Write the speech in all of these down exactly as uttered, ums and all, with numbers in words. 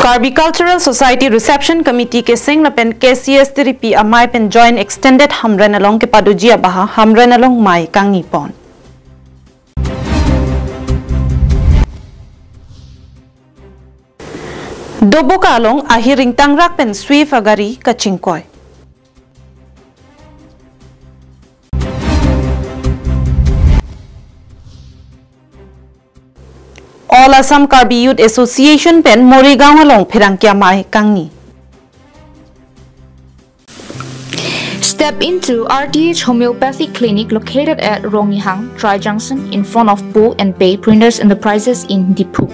Karbi Cultural Society Reception Committee keseng lapen K C S tiripi amei pen Joint Extended Hamren along kepadoji abaha Hamren along mei kangni pon. Doboka along ahir ingtangrak pen Swift agari kachingkoi. All Assam Karbi Youth Association pen Morigaon along pherangke amei kangni. Step into R T H Homeopathic Clinic located at Ronghang, Tri Junction, in front of Pu and Pei Printers Enterprises in Diphu.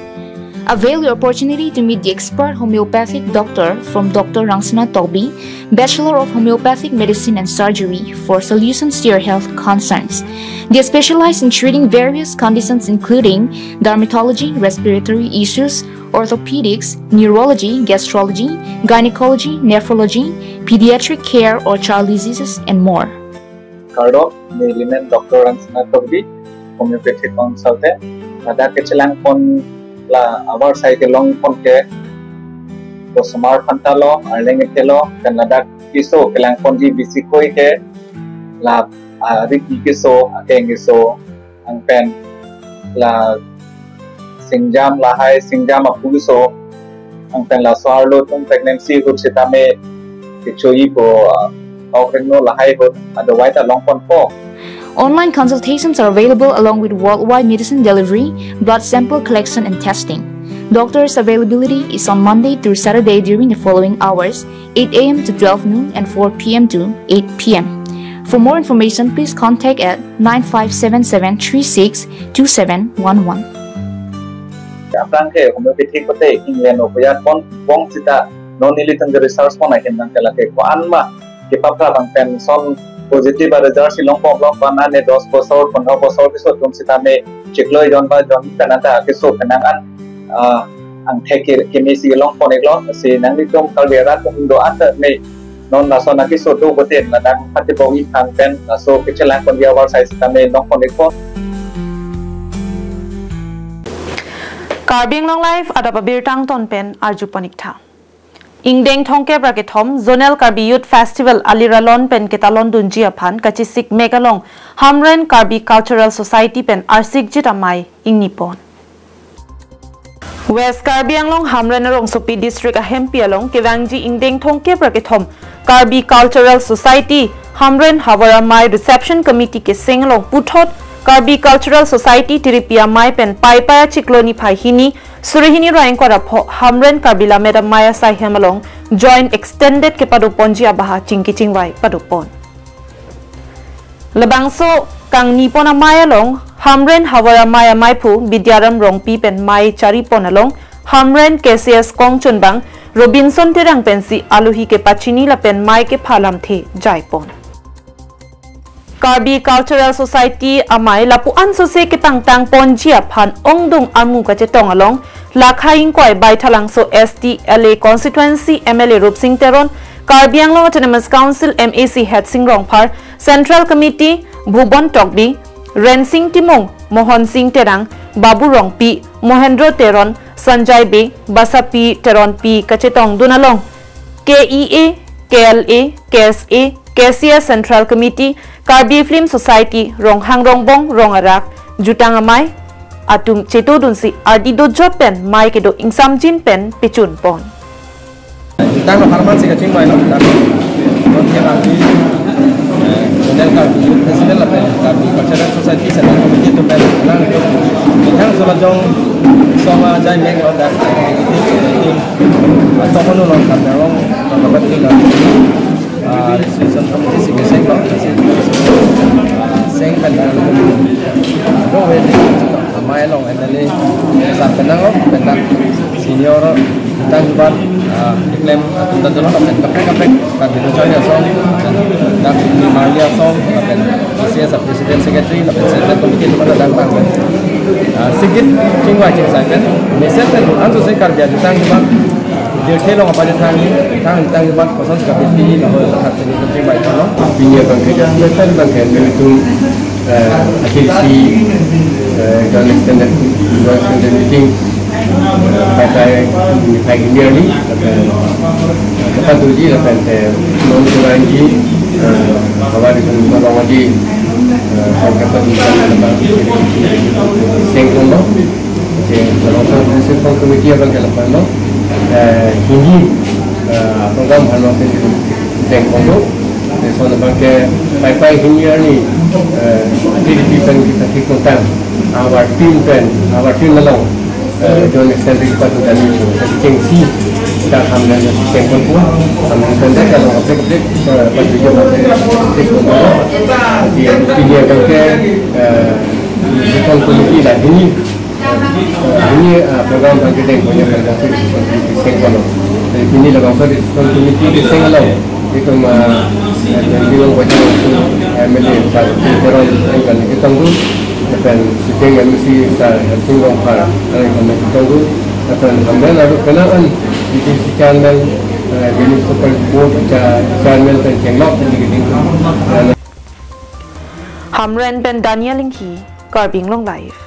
Avail your opportunity to meet the expert homeopathic doctor from Doctor Rangsina Tokbi, Bachelor of Homeopathic Medicine and Surgery, for solutions to your health concerns. They specialize in treating various conditions including dermatology, respiratory issues, orthopedics, neurology, gastrology, gynecology, nephrology, pediatric care or child diseases, and more. Kardom, neli men Doctor Rangsina Tokbi, homeopathic consultant. Ladak kechelang pon la avarsai kelong pon ke, osomar aphan ta lo, arleng ke lo, pen ladak keso kelang ponji bisi koi ke, la, ah, riki keso, akeng keso, anpen la singjam lahai, singjam apu keso, anpen laso arlo atum pregnancy ahut sitame kechoji po, ah, ok rengno lahai ahut, otherwise ta long pon po. Online consultations are available along with worldwide medicine delivery, blood sample collection and testing. Doctors' availability is on Monday through Saturday during the following hours: eight a m to twelve noon and four p m to eight p m. For more information, please contact at nine five seven seven three six two seven one one. Aphrang ke homeopathy kote inglen opuya pon pon sita non nelitum ke research pon ahin nang ke lake ko-an ma kepapra bang pen son positive a result si long pon long pon ane dos bosor, pondro bosor keso atum sitame chiklo jon ba jon pen anta keso penang an, ah, angthek ke, keme si long pon iklo, si nanglitum Karbi arat atum do-an ta me non lason akeso do boten, ladak pati bong iphan pen laso kechelang ponji avarsai sitame long pon ikpo. Karbi Anglong Live adap abirta angton pen arju pon ik tha. Ingdeng thomkep ra kethom Zonal Karbi Youth Festival aliralon pen ketalon dunji aphan kachesik mek along Hamren Karbi Cultural Society pen arsikjit amei ingni pon. West Karbi Anglong Hamren Rongsopi District ahempi along kevangji ingdeng thomkep ra kethom Karbi Cultural Society Hamren havar amei Reception Committee keseng along puthot Karbi Cultural Society tiripi amei pen Paipai achiklo niphai hini suri hini ra ingkoi ra pho Hamren Karbi Lammet Amei asai hem along Joint Extended kepado ponji abaha chingki chingvai pado pon. Labangso kangni pon amei along Hamren havar amei ameiphu Bidyaram Rongpi pen mei chari pon along Hamren K C S kongchunbang Robinson Terang pensi alohi kepachini lapen mei kepha lamthe jai pon. Karbi Cultural Society amei lapu-an sose kepangtang ponji aphan ongdung armu kachetong along lakha ingkoi Baithalangso S T L A constituency M L A Rupsing Teron, Karbi Anglong Autonomous Council M A C Headsing Rongphar, Central Committee Bhuban Tokbi, Rensing Timung, Mohon Sing Terang, Babu Rongpi, Mohendro Teron, Sanjay Bey, Basapi Teronpi kachetong dun along K E A, K L A, K S A, K C S Central Committee, Karbi Film Society, Ronghang Rongbong, Rong Arak, Jutang Amei atum cheto dunsi ardi dojot pen mei kedo ingsamjin pen pechun pon. Jutang apharman si kachingvai lo, dan non ke Karbi, eh, Zonal Karbi Youth Festival lapen Karbi Cultural Society Central Committee atum pen nang itu. Jutang sulajong soma jai mek lo dan activity, activity. Atau kono lo kami awang, atau tempat tinggal. Ah, Registration Committee si keseng lo, si, ah, seng pen nang. Ado we di, amei along M L A sar pen nang lo, pen nang senior jutang jubat, ah, keklem atum ta dolo, pen kaprek kaprek, Karbi Lo Charli Asong, dak Marli Asong, pen C S F President Secretary, pen Central Committee atum ta dang dang. Ah, sikit chingvai chingsai pen, mesen pen, anso se Karbi ajutang jubat, Jirthe along apa je thang ni, thang ni thang jubat koson si kapiti, lahai lahat si ni penting baik lo. Pini abang ke just letter abang ke nelitum, eh, akhir si, eh, Joint Extended, Joint Extended Meeting Pai pai, niphai hini arni, lapen, eh, kepatuji, lapen te, non kurangji, eh, kawan itu nolongji, eh, sangkepatuji, lapen, sengkon lo, si, nolong sa, sengkon committee abang ke lapen lo, eh, hini, eh, program hano sendiri, sengkon lo, eh, so, lapen ke, pai pai hini arni, eh, T D P pen kita tik tentang, our team pen, our team along, eh, John Stanley Patu Dani, Cheng Si, kita hamdan Cheng Patu, hamdan kan dah kalau apa kita, eh, Patu Jo Patu, Cheng Patu, si, si dia kan ke, eh, Reception Committee lah ini, eh, ini, eh, program bang kita yang punya pada si Cheng Patu. Jadi ini lah bangsa Reception Committee di Cheng Patu. Itum, ah, eh, Delhi along baca langsung M L A Sar Singh Teron yang kami ketemu, lapen Siteng M C Sar Hersing Rongphar yang kami ketemu, lapen hamdan lalu kenaan di si chairman, eh, Delhi Super Board cha-, chairman pen chenglok di geding. Hamren pen Daniel Inghi, Karbi Anglong Live.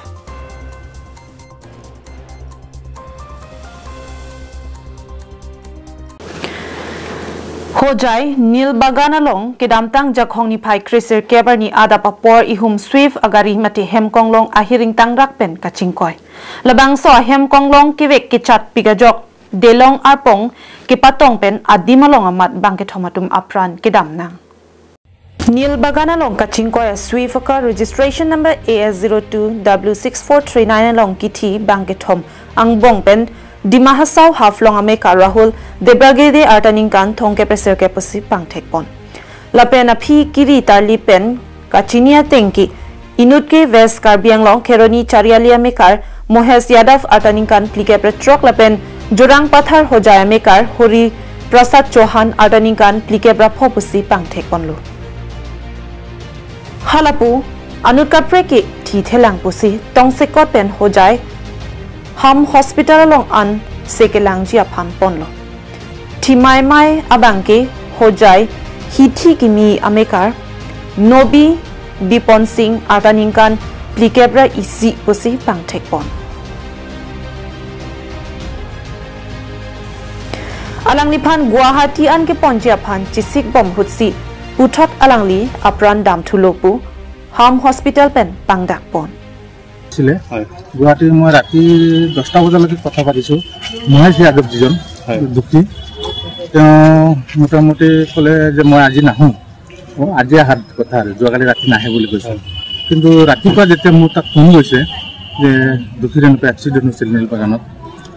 Hojai Nil Bagan along kedamtang Jakhong niphai kresirkep arni adap apor ihum Swift agari mate hem konglong ahiring tangrak pen kachingkoi. Labangso ahem konglong kevek kechat pik ajok Delong arpong kepatong pen adim along amat bangkethom atum apran kedam nang. Nil Bagan along kachingkoi a Swift car registration number A S zero two W six four three nine along kithi bangkethom angbong pen Dima Hasao Haflong amekar Rahul Debragede arta ningkan thomkep kresirkep pusi pangthekpon. Lapen aphi kiri tarli pen kachini ateng ke inut ke West Karbi Anglong Kheroni Chariali amekar Mohesh Yadav arta ningkan phlikep ra throk lapen Jorang Pathar Hojai amekar Hori Prasad Chauhan arta ningkan phlikep ra pho pusi pangthekponlo. Halapu anut kaprek ke thithelang pusi tongsekot pen Hojai Ham Hospital along an sekelangji aphan ponlo. Thimaimai abangke Hojai hithi kimi amekar Nobi Bipon Singh arta ningkan phlikep ra isi pusi pangthekpon. Alangliphan Guwahati an keponji aphan chesik bom ahutsi puthot alangli apran damthulo pu Ham Hospital pen pangdakpon. আছিলে। হয়। গুৱাহাটীৰ মই ৰাতি দহটা বজালৈকে কথা পাতিছোঁ। মহেশ যাদৱ যিজন হয়। দুখী, তেওঁ মোটামুটি ক'লে যে মই আজি নাহোঁ। অ, আজি অহাৰ কথা আৰু, যোৱাকালি ৰাতি নাহে বুলি কৈছে। হয়। কিন্তু ৰাতিপুৱা যেতিয়া মোৰ তাত ফোন গৈছে যে দুখীৰ এনেকুৱা এক্সিডেণ্ট হৈছিল নীল বাগানত,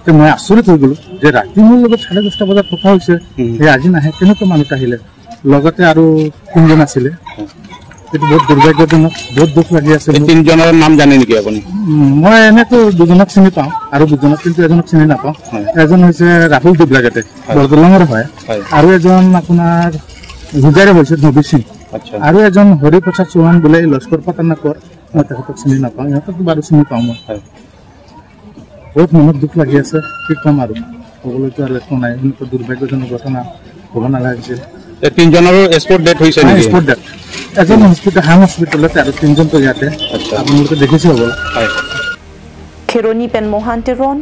তে মই আচৰিত হৈ গ'লোঁ যে ৰাতি মোৰ লগত চাৰে দহটা বজাত কথা হৈছে, উম। যে আজি নাহে, কেনেকুৱা মানুহ আহিলে? লগতে আৰু তিনিজন আছিলে। এইটো বহুত দুৰ্ভাগ্যজনক, বহুত দুখ লাগি আছে এই মোৰ। তিনিজনৰ নাম জানে নেকি আপুনি? উম, মই এনেতো দুজনক চিনি পাওঁ, আৰু দুজনক, কিন্তু এজনক চিনি নাপাওঁ। হয়। এজন হৈছে ৰাহুল ডিব্লাগেটে, হয়। বৰদলঙৰ হয়। হয়। আৰু এজন আপোনাৰ হোজাইৰে হৈছে নবী সিং। আচ্ছা। আৰু এজন হৰি প্ৰসাদ চৌহান বোলে এই লস্কৰ পাতানাকৰ, মই তেখেতক চিনি নাপাওঁ, ইহঁতকতো বাৰু চিনি পাওঁ মই। হয়। বহুত মনত দুখ লাগি আছে, কি ক'ম আৰু, ক'বলৈতো আৰু একো নাই। এনেকুৱা দুৰ্ভাগ্যজনক ঘটনা হ'ব নালাগিছিল। এই তিনিজনৰো স্পট ডেথ হৈছে নাই, নেকি? Spot death. এজন হস্পিটেল, হাম হস্পিটেলত আৰু তিনিজনতো ইয়াতে। আচ্ছা। আপোনালোকে দেখিছে হ'ব। হয়। Kheroni pen Mohan Teron,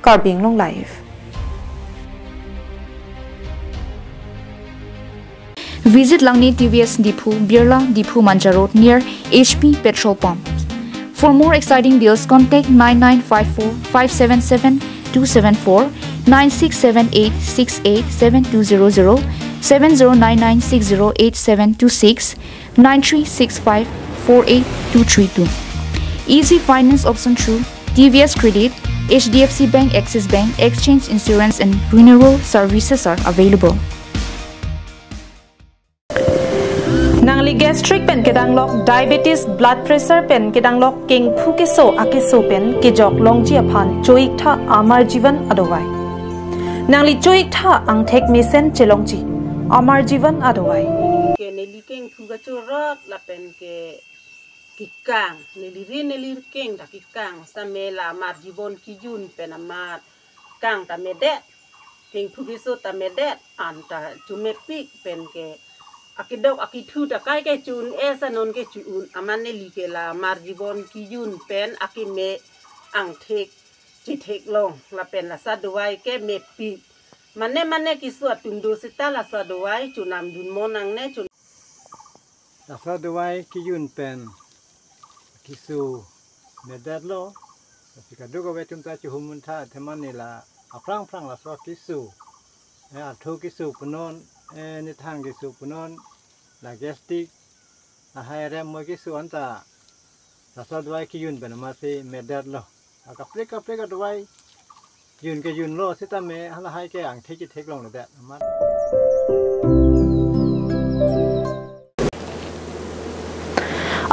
Karbi Anglong Live. Visit Langni T V S Diphu, Birla, Diphu Manja Road near H P Petrol Pump. For more exciting deals, contact nine nine five four five seven seven two seven four, nine six seven eight six eight seven two zero zero, seven zero nine nine six zero eight seven two six, nine three six five four eight two three two. Easy finance option through T V S Credit, H D F C Bank, Axis Bank, exchange, insurance and renewal services are available. Nangli gastric pen kedanglok, diabetes, blood pressure pen kedanglok, kengphu keso akeso pen kejok longji aphan cho-iktha Amar Jeevan adawai. Nangli cho-iktha angthek mesen chelongji Amar Jeevan adawai. Ke neli kengphu kachorot lapen ke kekang, neli ri neli keng ta kekang, same la Amar Jeevan kijun pen amat kang ta medet, kengphu keso ta medet, an ta chomepik pen ke akedok akethu ta kai ke cho-un-e, sa non ke cho-un, amat neli ke la Amar Jeevan kijun pen akeme angthek Chithek long lapen laso adovai ke mepik. Mane mane keso atum do seta laso adovai chonam dun mo nangne chon. Laso adovai kejun pen keso medet lo. Lasi kadokave atum ta chihum muntha athema ne la aphrang phrang laso keso. Eh, artho keso punon, eh, nithang keso punon, la gastric, lahai rem mo keso anta laso adovai kejun pen amatsi medet lo. Akaprek kaprek adovai jun kejun lo sitame halahai ke angthek chithek longledet amat.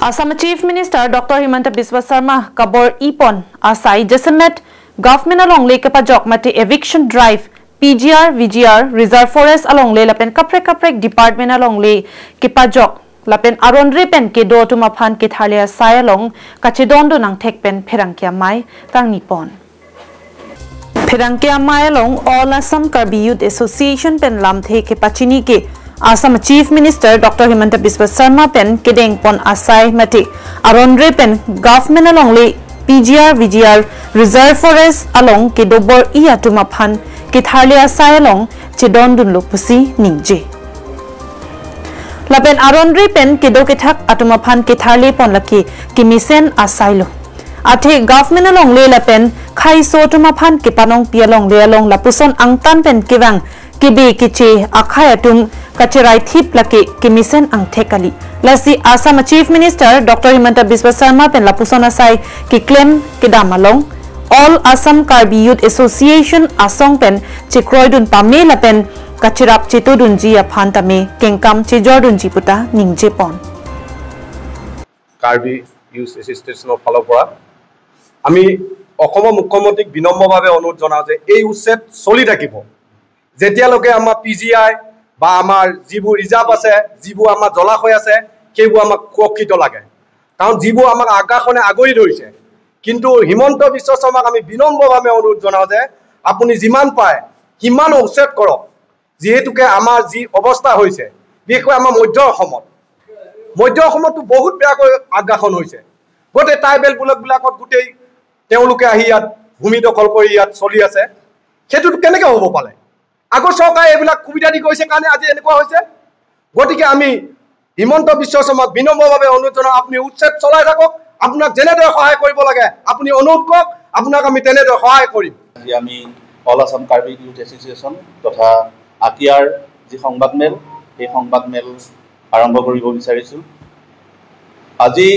Assam Chief Minister Doctor Himanta Biswa Sarma kabor-ipon asai jasemet government alongle kepajok mate eviction drive, P G R, V G R, reserve forest alongle lapen kaprek kaprek department alongle kepajok lapen aron-re pen kedo atum aphan ketharli asai along kachedondun angthek pen pherangke amei kangnipon. Pherangke amei along All Assam Karbi Youth Association pen lamthe kepachini ke Assam Chief Minister Doctor Himanta Biswa Sarma pen kedengpon asai mate aron-re pen government alongle P G R, V G R, reserve forest along kedo bor-i atum aphan ketharli asai along chedondunlo pusi ningje. Lapen aron-re pen kedo kethak atum aphan ketharlipon lake kemesen asai lo. Athe government alongle lapen khaiso atum aphan kepanongpi alongle along lapuson angtan pen kevang kebe keche akhei atum kacheraithip lake kemesen angthek kali. Lasi Assam Chief Minister Doctor Himanta Biswa Sarma pen lapuson asai keklem kedam along All Assam Karbi Youth Association asong pen chekroidun pame lapen kacherap chetodunji aphan tame kengkam chejordunji puta ningjepon. Karbi youth এছ'চিয়েশ্যনৰ ফালৰ পৰা আমি অসমৰ মুখ্যমন্ত্ৰীক বিনম্ৰভাৱে অনুৰোধ জনাওঁ যে এই উচ্ছেদ চলি থাকিব। যেতিয়ালৈকে আমাৰ পি জি আই বা আমাৰ যিবোৰ ৰিজাৰ্ভ আছে, যিবোৰ আমাৰ জলাশয় আছে, সেইবোৰ আমাক সুৰক্ষিত লাগে। কাৰণ যিবোৰ আমাক আগ্ৰাসনে আগুৰি ধৰিছে। কিন্তু হিমন্ত বিশ্ব শৰ্মাক আমি বিনম্ৰভাৱে অনুৰোধ জনাওঁ যে আপুনি যিমান পাৰে সিমান উচ্ছেদ কৰক। যিহেতুকে আমাৰ যি অৱস্থা হৈছে, বিশেষকৈ আমাৰ মধ্য অসমত, মধ্য অসমততো বহুত বেয়াকৈ আগ্ৰাসন হৈছে। গোটেই ট্ৰাইবেল ব্লকবিলাকত গোটেই তেওঁলোকে আহি ইয়াত ভূমি দখল কৰি ইয়াত চলি আছে। সেইটোতো কেনেকে হ'ব পাৰে? আগৰ চৰকাৰে এইবিলাক সুবিধা দি গৈছে কাৰণে আজি এনেকুৱা হৈছে। গতিকে আমি হিমন্ত বিশ্ব শৰ্মাক বিনম্ৰভাৱে অনুৰোধ জনাওঁ, আপুনি উচ্ছেদ চলাই থাকক। আপোনাক যেনেদৰে সহায় কৰিব লাগে আপুনি অনুৰোধ কৰক, আপোনাক আমি তেনেদৰে সহায় কৰিম। আজি আমি অল আছাম কাৰ্বি ইউথ এছ'চিয়েশ্যন তথা আতিয়াৰ যি সংবাদমেল, সেই সংবাদমেল আৰম্ভ কৰিব বিচাৰিছোঁ। আজি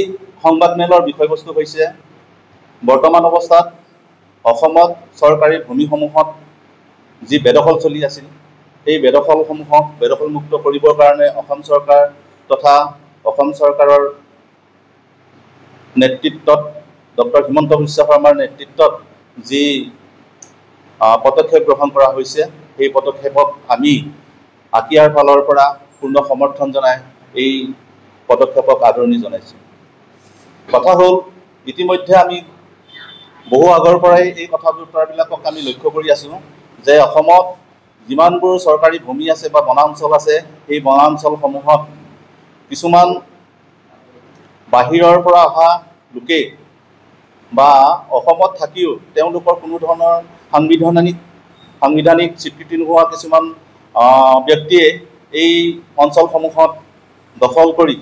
সংবাদমেলৰ বিষয়বস্তু হৈছে বৰ্তমান অৱস্থাত অসমত চৰকাৰী ভূমিসমূহত যি বেদখল চলি আছিল, সেই বেদখলসমূহক বেদখলমুক্ত কৰিবৰ কাৰণে অসম চৰকাৰ তথা অসম চৰকাৰৰ নেতৃত্বত, ডক্টৰ হিমন্ত বিশ্ব শৰ্মাৰ নেতৃত্বত যি, আহ, পদক্ষেপ গ্ৰহণ কৰা হৈছে, সেই পদক্ষেপক আমি আতিয়াৰ ফালৰ পৰা পূৰ্ণ সমৰ্থন জনাই এই পদক্ষেপক আদৰণি জনাইছোঁ। কথা হ'ল, ইতিমধ্যে আমি বহু আগৰ পৰাই এই কথা বতৰাবিলাকক আমি লক্ষ্য কৰি আছোঁ যে অসমত যিমানবোৰ চৰকাৰী ভূমি আছে বা বনাঞ্চল আছে, সেই বনাঞ্চলসমূহত কিছুমান বাহিৰৰ পৰা অহা লোকে বা অসমত থাকিও তেওঁলোকৰ কোনো ধৰণৰ সাংবিধানিক, সাংবিধানিক স্বীকৃতি নোহোৱা কিছুমান, আহ, ব্যক্তিয়ে এই অঞ্চলসমূহত দখল কৰি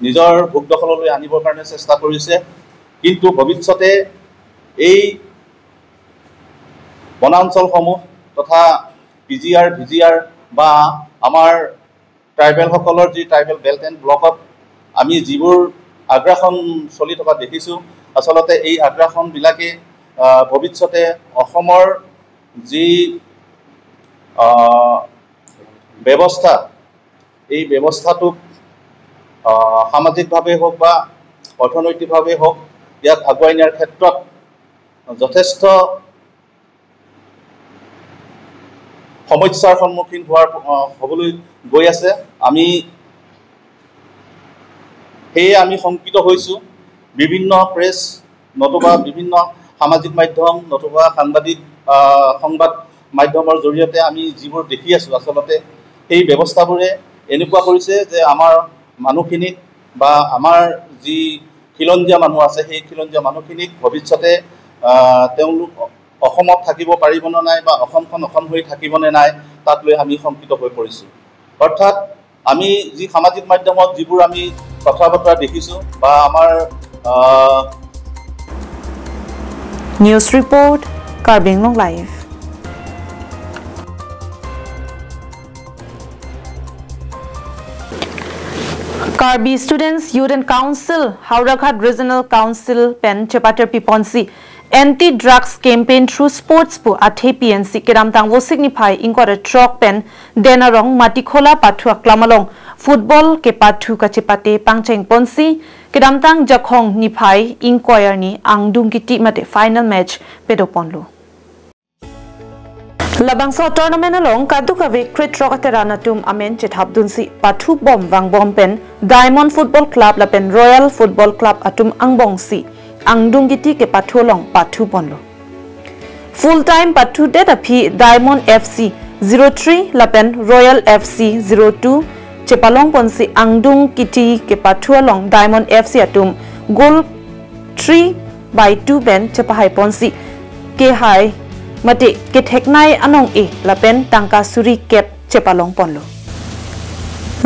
নিজৰ ভোগ দখললৈ আনিবৰ কাৰণে চেষ্টা কৰিছে। কিন্তু ভৱিষ্যতে এই বনাঞ্চলসমূহ তথা পি জি আৰ, ভি জি আৰ বা আমাৰ ট্ৰাইবেলসকলৰ যি ট্ৰাইবেল বেল্ট এণ্ড ব্লকত আমি যিবোৰ আগ্ৰাসন চলি থকা দেখিছোঁ, আচলতে এই আগ্ৰাসনবিলাকে, আহ, ভৱিষ্যতে অসমৰ যি, আহ, ব্যৱস্থা, এই ব্যৱস্থাটোক, আহ, সামাজিকভাৱে হওক বা অৰ্থনৈতিকভাৱে হওক, ইয়াক আগুৱাই নিয়াৰ ক্ষেত্ৰত যথেষ্ট সমস্যাৰ সন্মুখীন হোৱাৰ, আহ, হ'বলৈ গৈ আছে। আমি, সেয়ে আমি শংকিত হৈছোঁ। বিভিন্ন প্ৰেছ নতুবা বিভিন্ন সামাজিক মাধ্যম নতুবা সাংবাদিক, আহ, সংবাদ মাধ্যমৰ জৰিয়তে আমি যিবোৰ দেখি আছোঁ, আচলতে সেই ব্যৱস্থাবোৰে এনেকুৱা কৰিছে যে আমাৰ মানুহখিনিক বা আমাৰ যি খিলঞ্জীয়া মানুহ আছে, সেই খিলঞ্জীয়া মানুহখিনিক ভৱিষ্যতে আহ, তেওঁলোক অসমত থাকিব পাৰিব নে নাই বা অসমখন অসম হৈ থাকিব নে নাই, তাক লৈ আমি শংকিত হৈ পৰিছোঁ। অৰ্থাৎ আমি যি সামাজিক মাধ্যমত যিবোৰ আমি কথা বতৰা দেখিছোঁ বা আমাৰ, আহ, News report, Karbi Anglong Live. Karbi Students Youth and Council, Howraghat Regional Council pen chepater piponsi Anti Drugs Campaign through Sports pu athepi pensi kedamtang Vosik niphai ingkoi ra throk pen Denarong Matikhola pathu aklam along football kepathu kachepate pangcheng ponsi kedamtang Jakhong niphai ingkoi arni angdung kiti mate final match pedoponlo. Labangso tournament along kadokave krethrok ateran atum amen chethapdunsi pathu bom vangbom pen Diamond Football Club lapen Royal Football Club atum angbongsi angdung kiti kepathu along pathu ponlo. Full time pathudet aphi Diamond F C zero three lapen Royal F C zero two chepalong ponsi angdung kiti kepathu along Diamond F C atum goal three by two pen chepahai ponsi kehai mate ketheknei anong-e lapen tangka suri kep chepalong ponlo.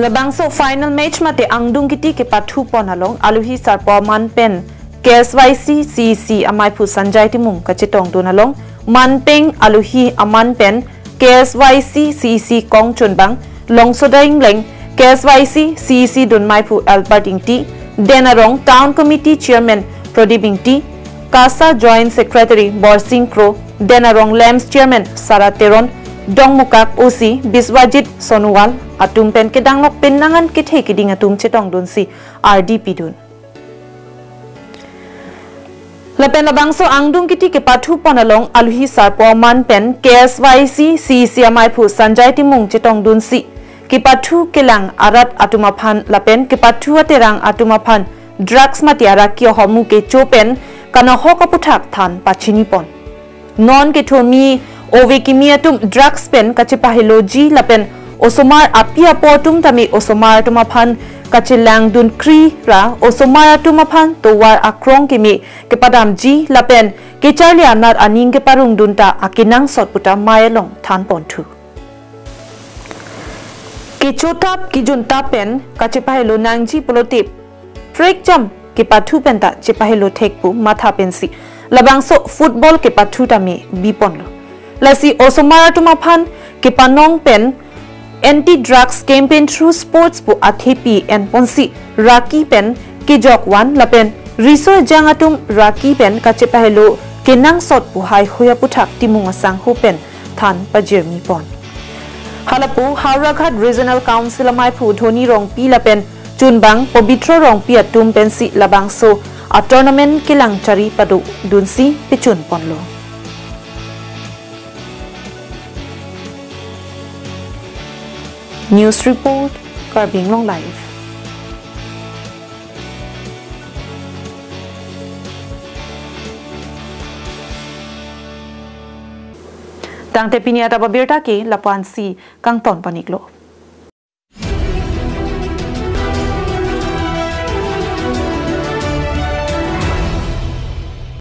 Labangso final match mate angdung kiti kepathu pon along aluhi sarpo aman pen K S Y C C E C amaiphu Sanjay Timung kachetongdun along manpeng aluhi aman pen K S Y C C E C kongchunbang Longsodai Ingleng, K S Y C C E C dunmaiphu Albert Ingti, Denarong Town Committee Chairman Pradip Ingti, KASA Joint Secretary Borsing Kro, Denarong LAMPS Chairman Sara Teron, Dongmukak O C Biswajit Sonowal atum pen kedanglok pen nangan kethe keding atum chetongdunsi ardi pidun. Lapen labangso angdung kiti kepathu pon along aluhi sarpo aman pen K S Y C C E C amaiphu Sanjay Timung chetongdunsi kepathu kelang arat atum aphan lapen kepathu aterang atum aphan drugs mate araki ahormu kecho pen kanahok aputhak than pachini pon. Non kethomi ove kimi atum drugs pen kachepaheloji lapen osomar api apo atum tame osomar atum aphan kachelang dunkri ra osomar atum aphan tovar akrong keme kepadamji lapen kecharli anat aning keparungdun ta akenangsot puta mai along than ponthu. Kechotap kejuntap pen kachepahelo nangji pulote prekjam kepathu penta chepahelo thek pu matha pensi labangso football kepathu tame biponlo. Lasi osomar atum aphan kepanong pen Anti Drugs Campaign through Sports pu athepi enponsi raki pen kejok van lapen riso ejang atum raki pen kachepahelo kenangsot pu haihui aputhak Timung asangho pen than pajirmi pon. Halapu Howraghat Regional Council amaiphu Dhoni Rongpi lapen chunbang Pobitro Rongpi atum pensi labangso a tournament kelang chari padodunsi pechun ponlo. News report, Karbi Anglong Live. Tangte pini adap abirta ke lapu-ansi kangton pon-iklo.